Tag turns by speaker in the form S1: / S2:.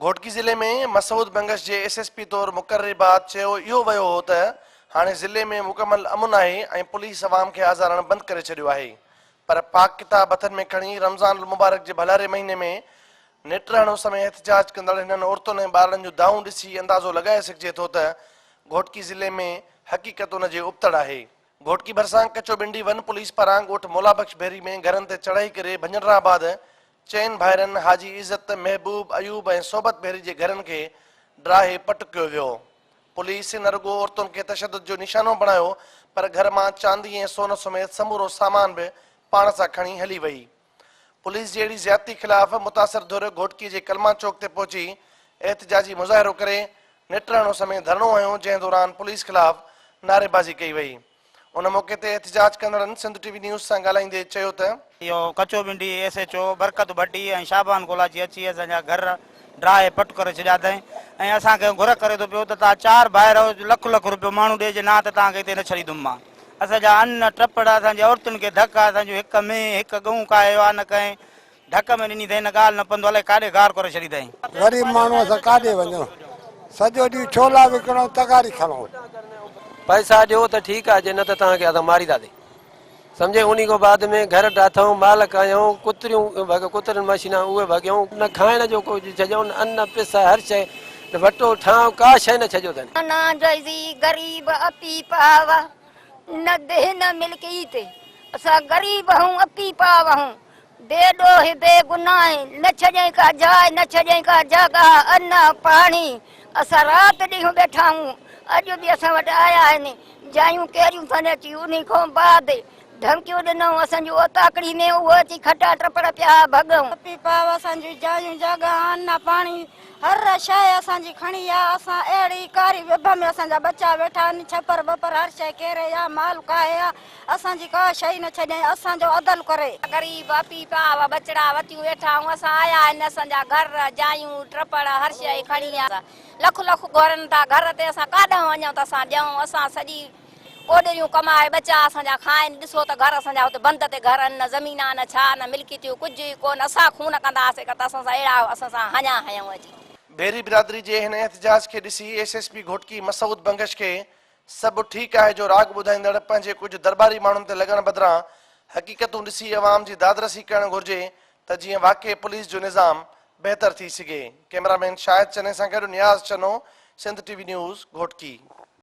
S1: گهوٽڪي ضلعي ۾ مسعود بنگش جي S S P طور مقرري بعد چيو اهو ويو هو ته هاڻي ضلعي ۾ مڪمل امن آهي ۽ پوليس عوام کي آزارڻ بند ڪري ڇڏيو آهي پر پاڪ ڪتاب هٿن ۾ کڻي رمضان المبارڪ جي ڀلاري مهيني ۾ نٽهڻ اس ۾ احتجاج ڪندڙ هنن عورتن ۽ ٻارڙن جون دانهون ڏسي اندازو لڳائي سگهجي ٿو ته گهوٽڪي ضلعي ۾ حقيقت ان جي ابتڙ آهي. گهوٽڪي ڀرسان ڪچو ٻنڊي ون پوليس پاران ڳوٺ مولا بخش ڀيري ۾ گهرن تي چڙهائي ڪري ڀڃڻ بعد چئن ڀائرن حاجي عزت، محبوب، ايوب ۽ صحبت ڀيري جي گهرن کي ڊاهي پٽ ڪيو ويو. پوليس نه رڳو عورتن کي تشدد جو نشانو بڻايو پر گهر مان چاندي ۽ سون سميت سمورو سامان به پاڻ سان کڻي هلي وئي. پوليس جي اهڙي زيادتي خلاف متاثر ڌر گهوٽڪي جي ڪلما چوڪ تي پهچي احتجاجي مظاهرو ڪري نٽهڻ اس ۾ ڌرڻو هنيو جنهن دوران پوليس خلاف نعريبازي ڪئي وئي. ان موقعي تي احتجاج ڪندڙن سنڌ ٽي وي نيوز سان ڳالهائيندي چيو ته.
S2: اهو ڪچو ٻنڊي S H O Barkat Bhatti ۽ Shaban Kolachi اچي اسان جا گهر ڊاهي پٽ ڪري ڇڏيا اٿائين ۽ اسان کي گهر ڪري ٿو پيو ته توهان چار ڀائر آهيو لک لک روپيو ماڻهو ڏي جي نه ته توهان کي هتي نه ڇڏيندم مان اسان جا ان ٽپڙ اسان جي عورتن کي ڌڪ اسان جون هڪ مينهن هڪ ڳئون ڪاهي ويو آهي نه ڪنهن ڍڪ ۾ ڏني اٿئين نه ڳالهه نه پنڌ الائي ڪاڏي گار ڪري ڇڏي اٿئين.
S3: غريب ماڻهو اسان ڪاڏي وڃون سڄو ڏينهن ڇولا وڪڻون تغاري کڻون.
S4: پئسا ڏيو ته ٺيڪ آ جي نه ته توهان کي اسان مارينداسين سمجهي انهي کان بعد ۾ گهر ڊاٿئون مال ڪاهيائون ڪتريون ڀڳ ڪترين مشينا اهي ڀڳيائون نه کائڻ جو ڪجهه ڇڏيائون نه ان پس هر شيء وٽو ٺانء ڪا شيء نه ڇڏيو اٿن.
S5: ناجائزي غريب اپي پاوا نه ديھ نه ملڪيت اسان غريب هون اپي پاوا هون بي ڏوهه بي گناهه نه ڇڏيائين ڪا جاء نه ڇڏيائين ڪا جاڳاهه ان پاڻي اسان رات ڏينهن ويٺا آهيون اڄ به اسان وٽ آيا آهن جايون ڪهڙيون اٿن اچي انهي کان بعد ڌمڪيون ڏنائون اسان جي اوطاقڙي ۾ اهو اچي کٽا ٽپڙ پيا ڀڳئون.
S6: پي پاء اسان جون جايون جاڳاهه ان پاڻي هر شيء اسان جي کڻي آ اسان اهڙي ڪاري وڀ ۾ اسان جا ٻچا ويٺا آهن ڇپر ٻپر هر شيء ڪيري آ مال ڪاهي آ اسان جي ڪا شيء نه ڇڏيائين، اسان جو عدل ڪري.
S7: غريب اپي پاء ٻچڙا وتيون ويٺا آهون اسان آيا آهن اسان جا گهر جايون ٽپڙ هر شيء کڻي آيا لک لک گهرن ٿا گهر تي اسان ڪاڏانهن وڃون ته اسان ڏيون اسان سڄي ڪوڏريون ڪمائي ٻچا اسان جا کائن ڏسو ته گهر اسان جا هتي بند تي گهر آهن نه زمينا نه ڇا نه ملڪيتيون ڪجهه ئي ڪونه اسان خون ڪنداسين ته اسان سان اهڙا اسان سان هنيا هنيائون اچي.
S1: ڀيري برادري جي هن احتجاج کي ڏسي S S P Ghotki Masood Bangash کي سڀ ٺيڪ آهي جو راڳ ٻڌائيندڙ پنهنجي ڪجهه درٻاري ماڻهن تي لڳڻ بدران حقيقتون ڏسي عوام جي دادرسي ڪرڻ گهرجي ته جيئن واقعي پوليس جو نظام بهتر ٿي سگهي. ڪئميرا مين شاهد چني سان گڏ Niaz Channo, Sindh T V news, Ghotki.